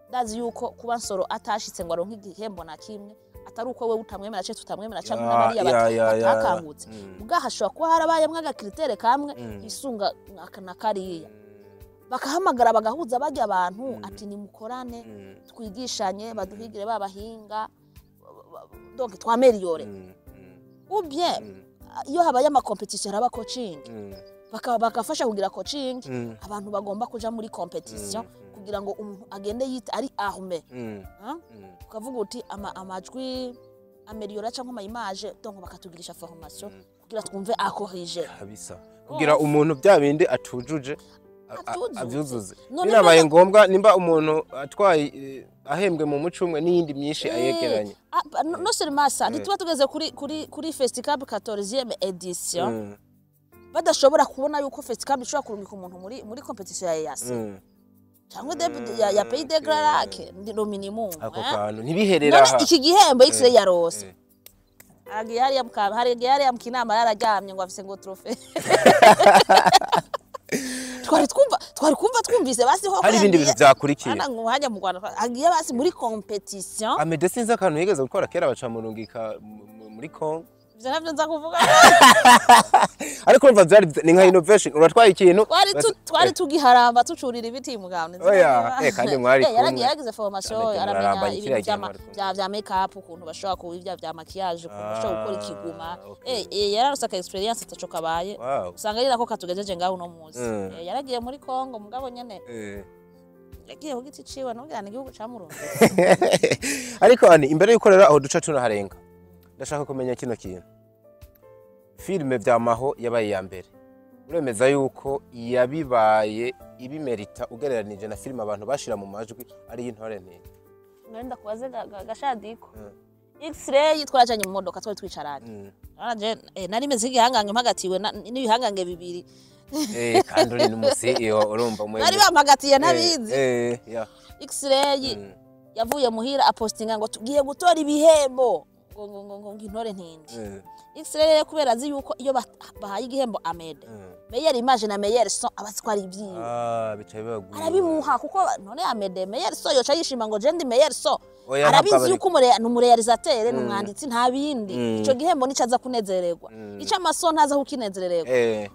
Ndazi yuko kuba Nsoro atashitse ngo aronke igihembo na kimwe atari uko wewe utamwemera cyangwa tutamwemera cyangwa n'abariya batakangutse. Ubwaha hashobora kuba harabayemwo aga critère kamwe isunga aka na kariya, bakahamagara bagahuza bajya abantu ati nimukorane, twigishanye, baduhigire babahinga, donc twameliore. Ou bien iyo habaye ama compétition haraba coaching, bagafasha kugira coaching abantu bagomba kuja muri compétition, kugira ngo umuntu agende yita ari armé. Ukavuga uti amajwi ameliora cyangwa ama image, donc bakatugirisha formation kugira twumve akorije. Kabisa, kugira umuntu bya bindi atujuje Avyuzuze. avyuzuze. None Binabaye ngombwa nimba umuntu atwaye ahembwe mu muco umwe n'iyindi myinshi ayegeranye. Ah, non seulement ça, ntituba tugeze kuri Festicab 14e édition badashobora kubona yuko Festicab ishobora kurungika umuntu muri compétition ya EAC cyangwa ya Pays des Grands Lacs, ndi no minimum. Ako Eh? kantu ntibiherera None aha. iki gihembo X-ray yarose, aragiye hariya hariya mu kinama yararyamye ngo afise ngo trophée. Twari twumva, twari kumva twumvise basi ho Hari ibindi bintu vyakurikiye. Ana ngo hajya mu Rwanda agiye basi muri competition. Amede sinzi akantu yigeze gukora kera baca murungika muri Congo. Ivyo navyo nza kuvuga. Ariko urumva vyari ni nka innovation, uratwaye ikintu. Twari tugiharamba tucurira ibiti mugabo. Oya, kandi mwari kumwe. Yaragiye, yaragize formation. Cyane Aramenya murarambanye ibintu kiriya vya gihe mwari kumwe. vya make up, ukuntu bashobora kuba vya maquillage, ukuntu bashobora gukora ikiguma. Ah, okay. Yararose aka experience ataco kabaye. Usanga ari nako katugejeje ngaho uno munsi. Yaragiye muri Congo mugabo nyene yagiye ku giti ciwe, nubwira ni igihugu ca Murundi. Ariko ani imbere y'uko rero aho duca tunaharenga, ndashaka kumenya kino kintu: filime Vyamaho yabaye iya mbere, uremeza yuko yabibaye ibimerita ugereranije na filime abantu bashira mu majwi ari Intore Ntindi? Nari ndakubaze gashadiko. X-ray twarajanye mu modoka, twari twicaranye. Urabona je nari meze nk'igihangange mpagatiwe n'ibihangange bibiri. Kandi uri n'umusi iyo urumva umwe Bari bampagatiye ntabizi. Ya. X-ray yavuye muhira apostinga ngo tugiye gutora ibihembo, ngo Intore Ntindi. X-ray rero kubera azi yuko iyo bahaye igihembo Amede meilleure image na meilleur son, aba azi ko ari ibyiwe. Ah, bicaye bagwiye. Arabimuha kuko none Amede meilleur son yoca yishima ngo je ndi meilleur son? Oya, ntabwo Arabizi aba yuko ni umuréalisateur, ni umwanditsi, nta bindi. Ico gihembo nico aza kunezererwa, ico amaso ntaza kukinezerererwa.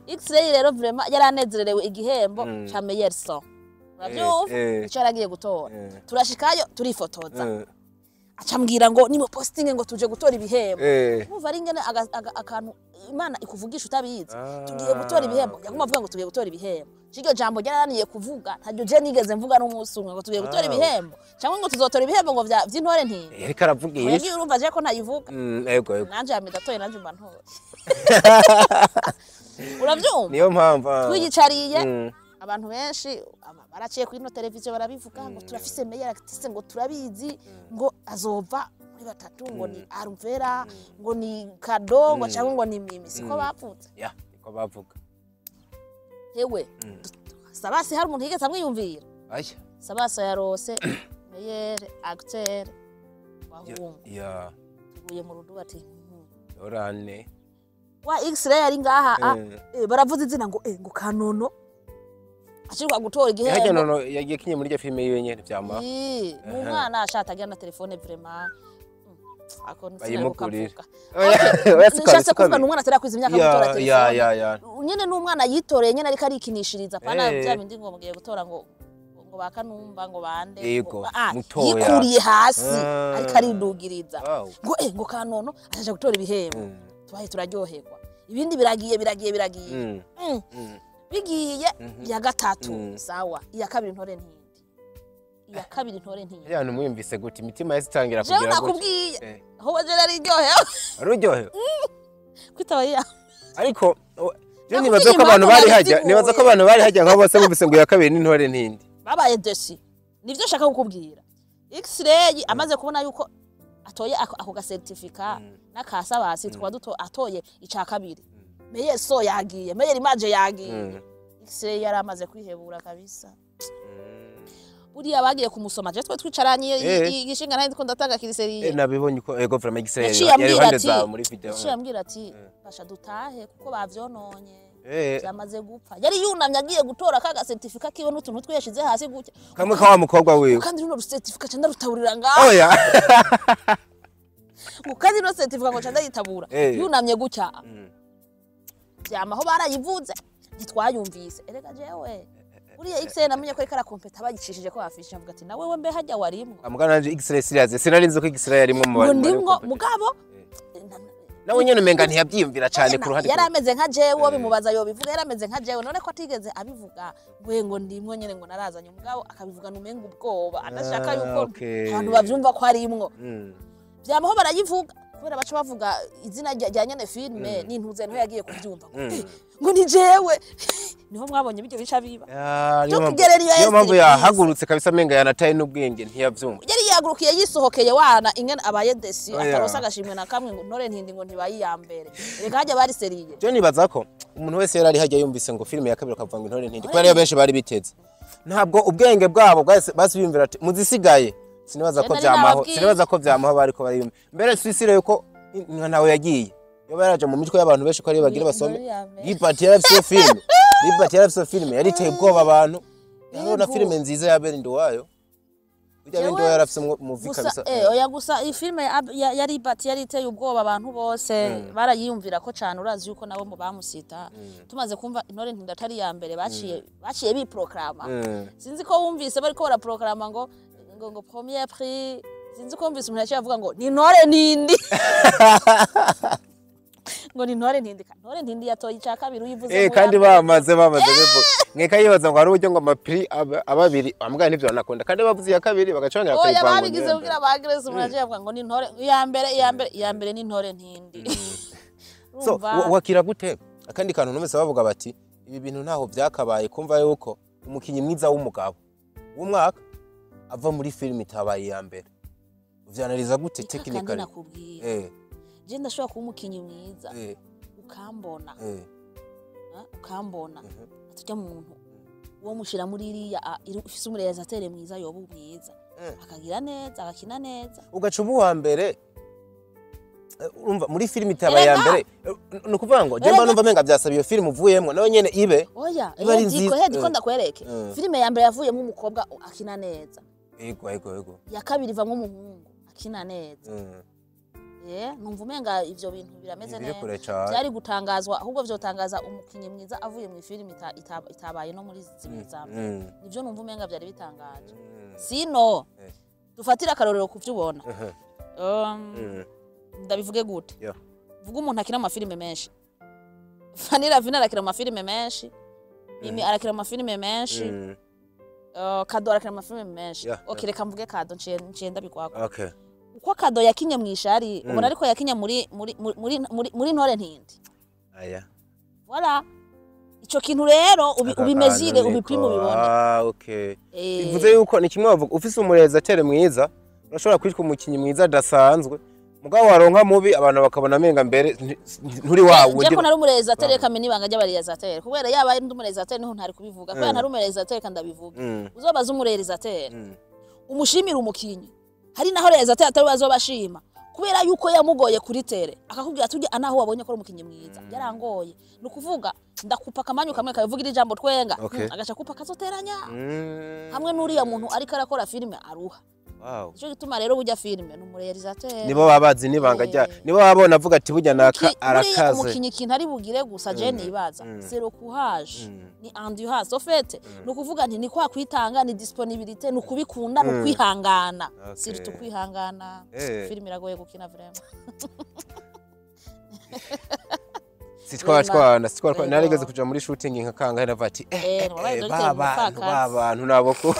X-ray rero vraiment yaranezererewe igihembo ca meilleur son, uravyumva? Ico yaragiye gutora. Turashikayo, turifotoza. Acambwira ngo nimo posting ngo tuje gutora ibihembo. Urumva ari ingene akantu Imana ikuvugisha utabizi. Tugiye gutora ibihembo, yaguma avuga ngo tugiye gutora ibihembo. Iryo jambo ryarananiye kuvuga, ntaryo je nigeze mvuga n'umunsi umwe ngo tugiye gutora ibihembo cyangwa ngo tuzotora ibihembo ngo vy'Intore Ntindi. Yariko aravugisha. Yagiye, urumva je ko ntayivuga. Ego. Nanje yamida atoye, nanje mba ntoye, uravyumva? Niyo mpamvu, ah. Twiyicariye, abantu benshi baraciye kuri ino televiziyo barabivuga ngo turafise meilleur actrice, ngo turabizi ngo azova muri batatu, ngo ni Aruvera, ngo ni Kado, ngo cyangwa ngo ni Mimi, siko bavutse? Ya, niko bavuga. Hewe, Sabasi hari umuntu yigeze amwiyumvira? Aya. Sabasi yarose meilleur acteur wahungu. Tuguye mu rudu ati Orane. Wa X-ray ari ngaha, ah, baravuze izina ngo ngo Kanono ashirwa gutora Harya igihembo. Nono yagiye kinye muri iryo filime yiwe nyene Vyama. Ii, ni umwana ashaka atagira na telefone vraiment. Ako Bayimugurire. sinabukavuga. Oya, siko Nshatse siko kuvuga ni umwana atarakwiza imyaka gutora Ya, ya. telefone. Ya. Nyene n'umwana yitoreye nyene, ariko arikinishiriza pana bya bindi ngo mugiye gutora ngo bakanumba ngo bande Yego, ngo, ah, mutoya. yikuriye hasi, ariko aridugiriza. Ngo ngo Kanono aje gutora ibihembo. Tubaye turaryoherwa, ibindi biragiye, biragiye, biragiye. Bigiye iya gatatu. Sawa, iya kabiri Intore Ntindi, iya kabiri Intore Ntindi. Ya, mwiyumvise gute? Imitima yahise itangira Jewe kugira gute? nakubwiye. Aho waje nari ryohewe. Aruryohewe. Kwitaba iya Ariko je Nakubwiye nibaza ko abantu impamvu bari hajya, nabiteguye. nibaza ko abantu bari hajya nka bose bumvise ngo iya kabiri n'Intore Ntindi. Babaye déçus, nivyo nshaka kukubwira. X-ray amaze kubona yuko atoye ako gacertificat n'akasabasi tukaba duto, atoye ica kabiri, meilleur son yagiye, meilleure image yagiye. X-ray yari amaze kwihebura kabisa. Buriya bagiye kumusoma, je twe twicaranye igishinga nari ndiko ndatanga kiriseriye. Nabibonye ko ego vraiment X-ray Yaciye yari ambwira iruhande ati zawe muri video. Yaciye ambwira ati basha dutahe kuko bavyononye, byamaze gupfa. Yari yunamye agiye gutora ka gacertificat kiwe n'utuntu twe yashize hasi gutya. Kamwe ka wa mukobwa wiwe. Kandi runo rucertificat ca ndarutaburira ngaho. Oya. Ngo kandi runo certificat ngo ca ndayitabura. Yunamye gutya. Vyamaho barayivuze ntitwayumvise. Erega jewe buriya X-ray namenye ko ariko arakompeta bayicishije ko afisha, avuga ati nawe we mbe hajya warimwo? Amugana nanje X-ray serious sinari nzi ko X-ray yarimwo mu Ngo bari ndimwo mugabo. Nawe nyene umenga ntiyabyiyumvira cyane ku ruhande. Yari ameze nka jewe, bimubaza yobivuga, yari ameze nka jewe. None ko atigeze abivuga ngo ndimwo nyene, ngo narazanye, mugabo akabivuga numenga ubwoba adashaka yuko abantu bavyumva ko arimwo. Vyamaho barayivuga kubera baca bavuga izina rya nyene filime n'intuze, niho yagiye kuvyumva ngo, ngo ni jewe. Niho mwabonye bijyo bica biba. Ah, niyo Cyo mpamvu- kugerera iyo niyo mpamvu surprise. Yahagurutse kabisa amenga yanataye n'ubwenge ntiyavyumva. Yari yagurukiye yisohokeye wana ingene abaye déçu. Oya. Ataronse agashimwe na kamwe, ngo Ntore Ntindi ngo ntibaye iya mbere. Reka hajya bari sérieux. Je nibaza ko umuntu wese yari ari hajya yumvise ngo filime ya kabiri akavuga ngo Intore Ntindi, kubera ariyo benshi bari biteze, ntabwo ubwenge bwabo bwahise basi biyumvira ati muzisigaye. Sinibaza ko Nari vyamaho. nababwiye. Sinibaza ko vyamaho bariko bariyumva mbere sisire yuko nka ntawe yagiye yoba yaraje mu mitwe y'abantu benshi ko ariyo bagira basome. Intore ya mbere. Yipati yarafise iyo filime. Libert yarafise filime yari iteye ubwoba abantu. Hariho na Yego. filime nziza ya Beri Nduwayo. Burya Beri Nduwayo yarafise movie Gusa kabisa. oya, gusa iyi filime ya Libert yari iteye ubwoba, abantu bose barayiyumvira ko cane. Urazi yuko nabo mu bamusita, tumaze kumva Intore Ntindi atari iya mbere, baciye biproclama. Sinzi ko wumvise bariko baraproclama ngo premier prix. Sinzi ko wumvise umuntu yaciye avuga ngo ni Intore Ntindi, ngo ni Intore Ntindi. Intore Ntindi yatoye ica kabiri, uyivuze mu Kandi ya mbere. Bamaze bivuga, mweka yibaza ngo hari uburyo ngo ama prix aba abiri ambwa ntivyo banakunda, kandi bavuze iya kabiri bagaca bongera Oya, bakayivanga. Babigize kugira bagrese. Umuntu yaciye avuga ngo ni Intore iya mbere, iya mbere, iya mbere ni Intore Ntindi. So Urumva? Wakira gute akandi kantu numvise bavuga bati ibi bintu ntaho byakabaye, kumva yuko umukinyi mwiza w'umugabo w'umwaka ava muri filime itabaye iya mbere? Uvyanaliza gute? Ni kakandi Technically. Nakubwira, je ndashobora kuba umukinyi mwiza, ukambona, ukambona atujya muntu uwo mushira muri iriya ufise umu réalisateur mwiza, yoba mwiza, akagira neza, agakina neza. Ugaca uba uwa mbere. Urumva muri filime itabaye iya Erega! mbere, ni ukuvuga ngo je mba numva menga vyasaba iyo filime uvuyemwo nayo nyene ibe Oya, iba ari diko nziza. he diko ndakwereke. Filime ya mbere yavuyemo umukobwa akina neza, Ego. ya kabiri ivamwo umuhungu akina neza. Numva umenga ivyo bintu birameze Ntibiri neza. kure cane. Byari gutangazwa, ahubwo vyotangaza umukinyi mwiza avuye mu filime itabaye no muri zibiri za mbere. Nivyo numva umenga vyari bitangaje. Sino dufatire akarorero ku vyo ubona. Ndabivuge gute? Vuga umuntu akina amafilime menshi. Fanny Lavine arakina amafilime menshi, Mimi arakina amafilime menshi, Kado arakina amafilime menshi. Okay, reka mvuge Kado, nciye ndabigwako. Uko Kado yakinye mw'ishari, ubona ariko yakinye muri Ntore Ntindi. Aya. Voilà, ico kintu rero Aka ubimezire, kantu ubipime, niko. ubibone. Ah, okay. Bivuze yuko ni kimwe bavuga, ufise umu réalisateur mwiza urashobora kwitwa umukinyi mwiza adasanzwe, mugabo waronka mubi abantu bakabona amenga mbere nturi wa Je wundi. ko nari umu réalisateur, reka menye ibanga ry'aba réalisateur, kubera yaba ndi umu réalisateur niho ntari kubivuga. Kubera ntari umu réalisateur kandi ndabivuga, uzobaza umu réalisateur umushimira umukinyi. Hari naho réalisateur atari bazobashima kubera yuko yamugoye kuri terrain, akakubwira tujya anaho wabonye ko ari umukinyi mwiza, yarangoye. Ni ukuvuga ndakupa akamanyu kamwe kabivugira ijambo twenga, agaca kupa akazoteranya hamwe n'uriya muntu ariko arakora filime aruha. Nico gituma rero burya filime ni umu réalisateur. Nibo baba bazi n'ibanga rya, nibo baba babona avuga ati burya naka Buriya arakaze. umukinyi ikintu ari bugire gusa, je nibaza, c'est le courage, ni endurance au fait. Ni ukuvuga nti ni kwa kwitanga, ni disponibilité, ni ukubikunda, ni ukwihangana. Surtout kwihangana. Filime iragoye gukina vraiment. Sitwara sitwara. Narigeze kuja muri shooting nka kangahe, navuga ati Wabaye dogiteri ba bantu, ba umupfakazi. bantu nabo ku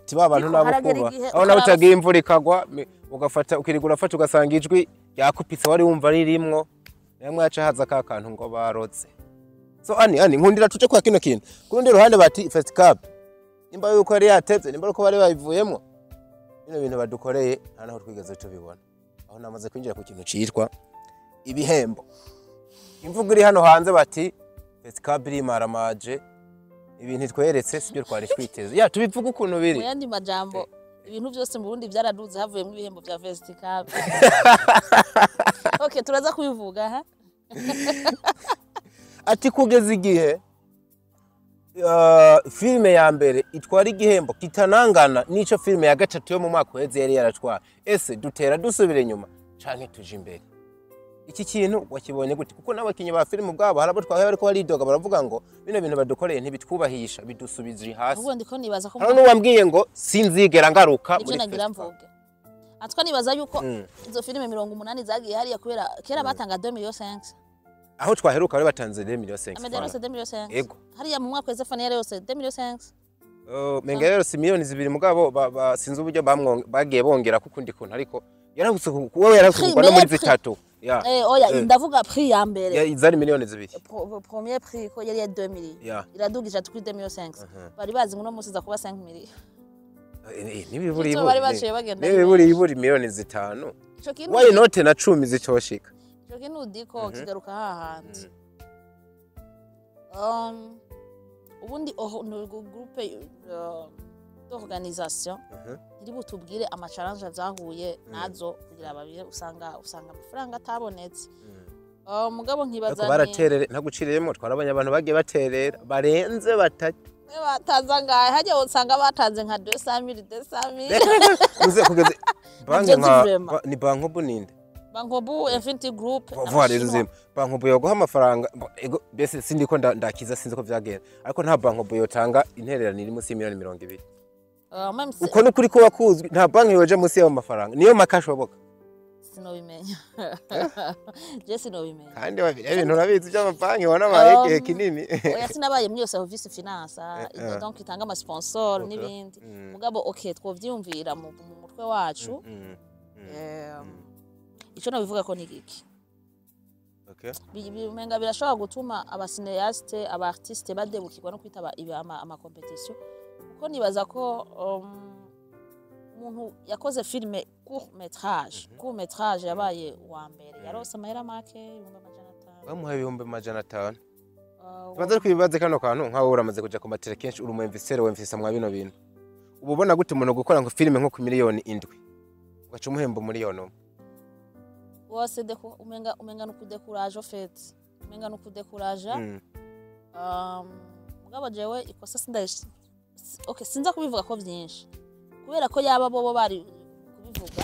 ti ba bantu Ariko nabo haragera kuba igihe aho nawe ukaraba- utagiye, imvura ikagwa, ugafata ukirigura, urafata ugasanga ijwi ryakupitse wari wumva ririmwo, namwe haca haza ka kantu ngo barotse. So ani nkundira tuje kwa kino kintu. Ku rundi ruhande bati Festival nimba yuko yari yatevye, nimba uko bari babivuyemwo, bino bintu badukoreye nta naho twigeze tubibona. Aho namaze kwinjira ku kintu citwa ibihembo, imvugo iri hano hanze bati Festival irimaramaje, ibintu tweretse sibyo twari twiteze. Ya tubivuga ukuntu biri. Mu yandi majambo, ibintu byose mu Burundi byaraduze havuyemo ibihembo bya Festival. Okay, turaza kubivuga ha. Ati kugeza igihe filime ya mbere itwara igihembo kitanangana n'ico filime ya gatatu yo mu mwaka uheze yari yaratwara, ese dutera dusubira inyuma canke tuje imbere? Iki kintu wakibonye gute? Kuko n'abakinyi ba filime ubwabo hari abo twahuye bariko baridoga, baravuga ngo bino bintu badukoreye ntibitwubahisha, bidusubije hasi. Ahubwo ndiko nibaza ko Hari n'uwambwiye ngo sinzigera ngaruka nivyo muri nagira festival. mvuge. Atwa nibaza yuko izo filime 80 zagiye hariya kubera kera batanga 2 millions 5. Aho twaheruka bari batanze 2 millions 5. Amede yose 2 millions 5. Ego. Hariya mu mwaka wese Fani yari yose 2 millions 5. Menga rero si miliyoni 2, mugabo sinzi uburyo bagiye bongera kukundi kuntu, ariko yarahutse wowe yarahutse Prix, kugwa no muri meilleur prix. 3 ya. Oya, ndavuga prix ya mbere. Ya, zari miliyoni 2. Premier prix ko yari ya 2 millions, iradugije kuri 2 millions 5. Bari bazi ngo uno munsi iza kuba 5 millions. N'ibiburi Ivyo bari baciye bagenda ari n'ibiburi benshi. Iburi miliyoni 5. Ico kintu Wayi note na 10 zitoshika. Ico kintu diko kigaruka hahandi. Ubundi ni groupe d'organisation iri butubwire ama challenge vyahuye nazo kugira babire, usanga amafaranga atabonetse. Mugabo nkibaza Ariko baraterere, ntaguciriyemo, twarabonye abantu bagiye baterera barenze batatu. Batanze angahe? Hajya usanga batanze nka 200,000, 200,000. Uze kugeze banki Navyo nzi nka vraiment. Ni Bancobu ninde? Bancobu, Infinity Group. Vuba rero uzima Bancobu yoguha amafaranga ego mbese sindiko ndakiza, sinzi ko vyagenda, ariko nta Bancobu yotanga intererano iri munsi y'imiliyoni 20. Même si Uko nukuri ko wakuzwi, nta banki yoja munsi y'ayo mafaranga, niyo make ashoboka. Sinobimenya, je sinobimenya. Kandi wabiriya ibintu urabizi by'amabanki, wanabaye igihe kinini. Oya, sinabaye muri iyo service finance, donc itanga ama sponsor n'ibindi. Mugabo okay, twovyiyumvira mu mutwe wacu. Ico nabivuga ko ni iki? Umenga birashobora gutuma aba cinéaste, aba artiste badebukirwa no kwitaba ibi ama compétition, kuko nibaza ko umuntu yakoze filme court métrage yabaye uwa mbere yarose amahera make, 500,000. Bamuha 500,000. Tubanze twibaze kano kantu: nkawe uramaze kuja ku matele kenshi, uri umu investisseur, wemvisa mwa bino bintu, uba ubona gute umuntu gukora ngo filime nko ku 7 miliyoni ugaca umuhemba 1 miliyoni? Wose umenga nuku décourager, en fait umenga nuku décourager. Mugabo jewe ikosa sindayish, okay, sinza kubivuga ko vyinshi, kubera ko yaba bobo bari kubivuga,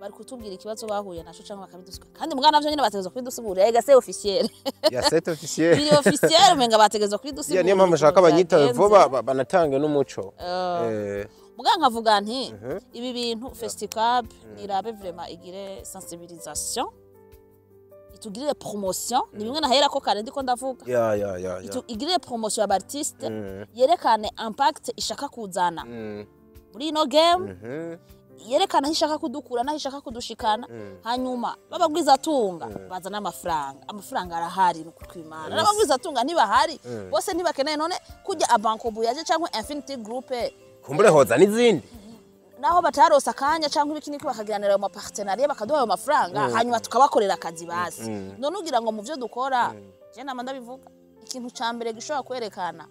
bari kutubwira ikibazo bahuye naco cyangwa bakabidusigura, kandi mugabo navyo nyene bategerezwa kubidusigura. Ega c'est officiel. Ya, c'est officiel. Biri officiel, umenga bategerezwa kubidusigura Ya, niyo mpamvu nshaka ukuntu abanyitabe vyagenze. vuba, banatange n'umuco. Mugabo nkavuga nti ibi bintu Festicab nirabe vraiment igire sensibilisation, itugirire promotion. Ni bimwe nahera ko kare ndiko ndavuga. Ya ya ya ya Igirire promotion y'aba artiste, yerekane impact ishaka kuzana muri ino game, yerekana aho ishaka kudukura n'aho ishaka kudushikana. Hanyuma babagwizatunga bazana amafaranga. Amafaranga arahari, ni ukuri kw'Imana. N'abagwizatunga ntibahari bose, ntibakeneye. None kujya Abankobu yaje cyangwa Infinity Group, Kumbure hoza n'izindi. Naho batarose akanya cyangwa ibiki niki, bakagiranira ayo ma partenariat, bakaduha ayo mafaranga, hanyuma tukabakorera akazi basi. None ugira ngo mu byo dukora, je nama ndabivuga, ikintu ca mbere gishobora kwerekana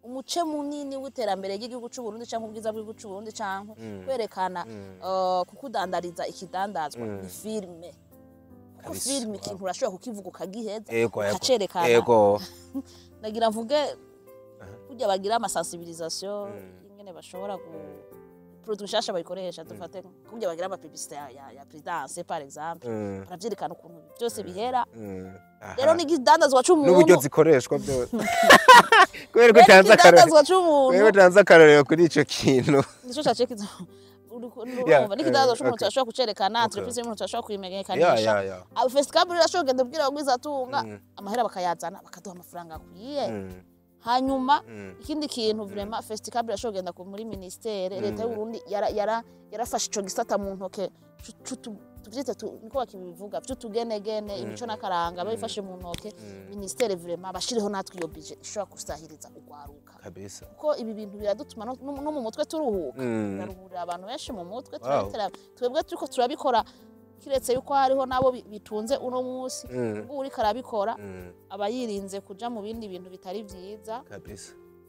umuce munini w'iterambere ry'igihugu c'u Burundi cyangwa ubwiza bw'igihugu c'u Burundi cyangwa kwerekana kukudandariza ikidandazwa ni filme, kuko filme ikintu urashobora kukivuga ukagiheza, Ego, ego. ukacerekana. Nagira mvuge kurya bagira ama sensibilisation, ingene bashobora gu produit nshasha bayikoresha, dufate kurya bagira ama publicité ya présidence par exemple, baravyerekana ukuntu byose bihera. Rero n'igidandazwa c'umuntu N'uburyo zikoreshwa byose, kubera ko Rero utanze akarorero. n'igidandazwa c'umuntu. Kubera ko utanze akarorero kuri ico kintu. Nico caciye kiza. Urumva, n'ikidandazwa c'umuntu turashobora kucerekana, entreprise y'umuntu turashobora kuyimenyekanisha. Ya ya ya Festicab irashobora kugenda kubwira abagwizatunga, amahera bakayazana, bakaduha amafaranga akwiye. Hanyuma ikindi kintu vraiment, Festicab irashobora kugenda muri ministère, leta y'u Burundi yarafashe ico gisata mu ntoke tuvyite niko bakibivuga, vy'utugenegene, imico n'akaranga, babifashe mu ntoke ministère. Vraiment bashireho natwe iyo budget ishobora gusahiriza urwaruka, kuko ibi bintu biradutuma no mu mutwe turuhuka. Biraruhurira abantu benshi mu mutwe. Turabitera twebwe turiko turabikora, kiretse yuko hariho nabo bitunze uno munsi. Ubwo uriko arabikora aba yirinze kuja mu bindi bintu bitari vyiza,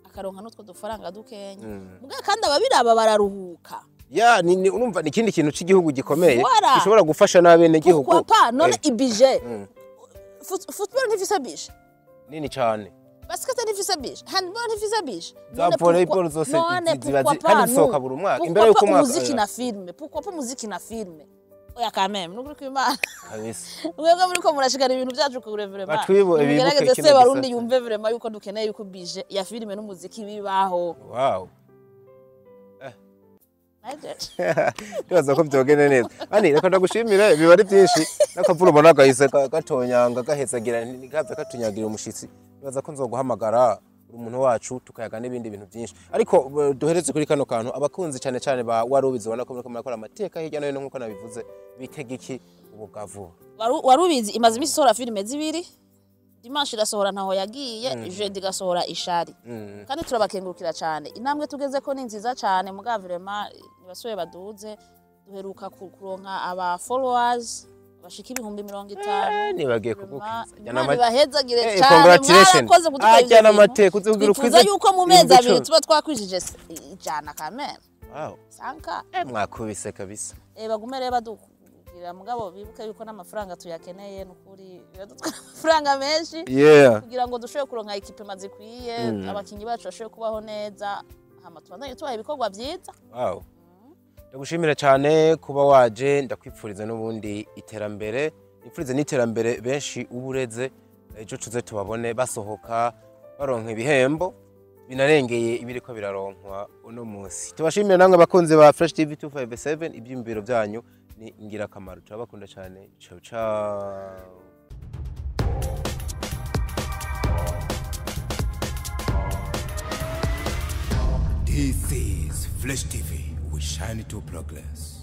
akaronka n'utwo dufaranga dukenya. Muga kandi ababiraba bararuhuka. Ya, ni urumva ni ikindi kintu c'igihugu gikomeye Voilà. gishobora gufasha n'abenegihugu. Pourquoi pas? None ibije football ntifise budget Nini cane. Basket ntifise budget, handball ntifise budget. Za volleyball zose ziba kandi zisohoka buri mwaka. Imbere y'uko umwaka Umuziki na filme, pourquoi pas umuziki na filme? Oya, quand même, nukuri kw'Imana. Mwebwe muriko murashikana ibintu byacu kure vraiment. Bibuke Mugerageze kino se Barundi gisata. yumve vraiment yuko dukeneye yuko budget ya filme n'umuziki bibaho. Najeje. Ndibaza ko vyogenda neza. Ani reka ndagushimire, biba ari byinshi n'akavura ubona gahise gatonyanga gahezagira gave katunyagira umushitsi. Ndibaza ko nzoguhamagara, uri umuntu wacu, tukayaga n'ibindi bintu byinshi, ariko duhereze kuri kano kantu: abakunzi cyane cyane ba Warubizi, ubona ko muriko murakora amateka hirya no hino nk'uko nabivuze, bitega iki ubu bwa vuba? Warubizi imaze iminsi isohora filime zibiri. Dimanche irasohora Ntaho Yagiye, jeudi igasohora Ishari. Kandi turabakengurukira cyane, intambwe tugeze ko ni nziza cyane. Muga vraiment nibasuye baduze. Duheruka kuronka aba followers bashika 50,000. Nibagiye Vraiment, kugukiza. Imana ibahezagire cyane. Congratulations. Mwarakoze kudukora Ah, ivyo jyana bintu. amateka uzi Twifuza ukwize yuko mu mezi 10,000. 2 tuba twakwijije 100 kamere Wow. sanka. Mwakubise kabisa. Bagume rero badugira. Kudushigikira, mugabo bibuke yuko n'amafaranga tuyakeneye. Nukuri biradutwara amafaranga menshi kugira ngo dushobore kuronka équipement zikwiye, abakinyi bacu bashobore kubaho neza, hama tubandanye tubaha ibikorwa vyiza. Wow. Ndagushimira cyane kuba waje, ndakwipfuriza n'ubundi iterambere, nipfurize n'iterambere benshi ubureze, ejo tuze tubabone basohoka baronka ibihembo binarengeye ibiriko biraronkwa uno munsi. Tubashimire namwe abakunzi ba Fresh TV 257, ibyiyumviro byanyu ni ingirakamaro, turabakunda cyane. Ciao ciao. This is Flash TV. We shine to progress.